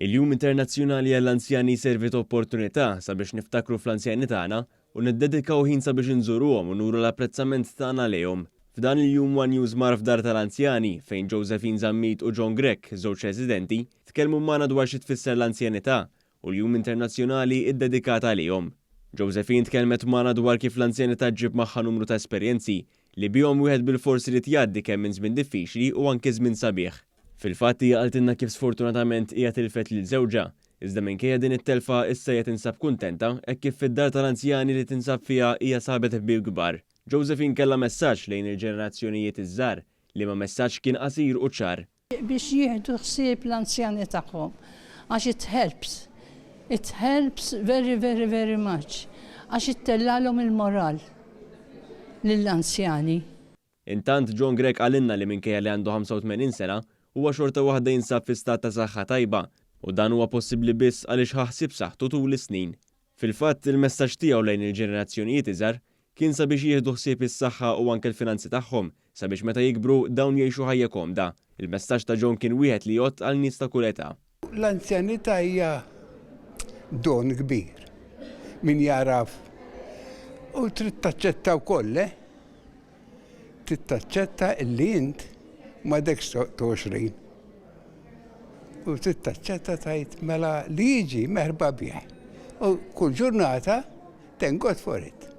Il-Jum Internazzjonali għall-Anzjani jservi ta' opportunità sabiex niftakru fl-anzjani tagħna u niddedikaw ħin sabiex inżuruhom u nuru l-apprezzament tagħna lejhom. F'dan il-jum one News mar f'dar tal-anzjani fejn Josephine Zammit u John Grech, żewġ residenti, tkellmu magħna dwar xi tfisser l-anzjanità u l-Jum Internazzjonali iddedikat għalihom. Josephine tkellmet magħna dwar kif l-anzjanità ġġib magħha numru ta' esperjenzi li bihom wieħed bilfors irid jgħaddi kemm minn żmien diffiċli u anke żmien sabiħ. Fil-fatt hija qaltilna kif sfortunatament hija tilfet lil żewġha, iżda minkejja din it-telfa issa hija tinsab kuntenta hekk kif fid-dar tal-anzjani li tinsab fiha hija sabet ħbieb kbar. Josephine kellha messaġġ lejn il-ġenerazzjonijiet iż-żgħar, liema messaġġ kien qasir u ċar. Biex jieħdu ħsieb l-anzjani tagħhom għax it helps, it helps very very very much għax ittellgħalhom il-moral lill-anzjani. Intant, John Grech qalilna li minkejja li għandu 85 sena, huwa xorta waħda jinsab fi stat ta' saħħa tajba u dan huwa possibbli biss għaliex ħa ħsieb saħħtu tul is-snin. Fil-fatt, il-messaġġ tiegħu lejn il-ġenerazzjonijiet iżgħar kien sabiex jieħdu ħsieb is-saħħa u anke l-finanzi tagħhom sabiex meta jikbru dawn jgħixu ħajja komda. Il-messaġġ ta' John kien wieħed li jgħodd għal nies ta' kull età. L-anzjanità hija don kbir. Min jagħraf u trid taċċetta wkoll, eh? Trid taċċetta illi int m'għadekx ta' 20. U trid taċċetta tgħid mela li jiġi merħba bih. U kull ġurnata thank God for it.